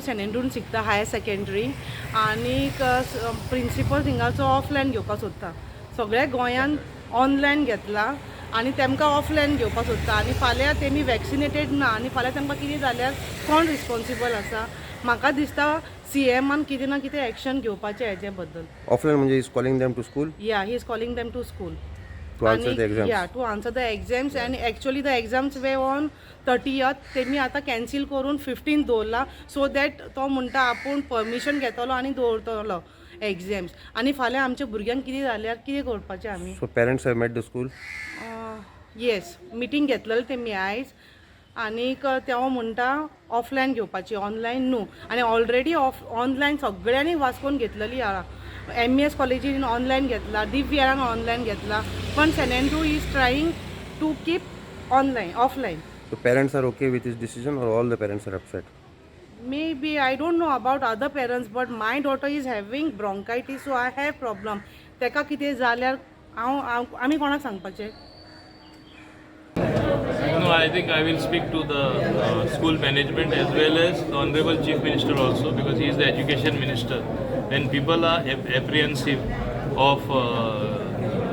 Saint एंड्रून शिकता higher secondary आनीक principal थिंगाचो offline घेवपाक सोदता. सगळ्या गोंयान ऑनलायन घेतला आनी तेमकां ऑफलायन घेवपाक सोदता आनी फाल्यां तेमी वॅक्सिनेटेड ना आनी फाल्यां तेमकां कितें जाल्यार कोण रिस्पॉन्सिबल आसा? म्हाका दिसता सीएमान कितें ना कितें एक्शन घेवपाचें हेजे बद्दल. ऑफलायन म्हणजे is calling them to school? Yeah, he is calling them to school. To answer the exams. Yeah, to answer the exams. And actually the exams were on 30th. तेमी आतां कॅन्सील करून 15 दवरला, so that तो म्हणटा आपूण permission घेतलो आनी दवरतलो exams. आनी फाल्यां आमच्या भुरग्यांक कितें जाल्यार कितें करपाचें आमी? So parents have met the school? Yes, meeting घेतलेली तेमी आयज आनीक तेवो म्हणटा ऑफलायन घेवपाची, ऑनलायन न्हू. आनी ऑलरेडी ऑफ ऑनलायन सगळ्यांनी वास्कोन घेतलेली आहा. एमईएस कॉलेजीन ऑनलायन घेतला, दिव्यान ऑनलायन घेतला, पण Saint Andrew is trying to keep online offline. So parents are okay with his decision or all the parents are upset? Maybe, I don't know about other parents, but my daughter is having bronchitis, so I have problem. तेका कितें जाल्यार हांव हांव- आमी कोणाक सांगपाचें? No, I think I will speak to the school management as well as the Honorable Chief Minister also, because he is the Education Minister. When people are apprehensive of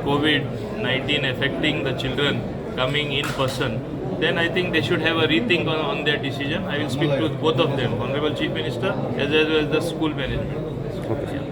COVID-19 affecting the children coming in person, then I think they should have a rethink on their decision. I will speak to both of them, Honorable Chief Minister as well as the school management. Okay.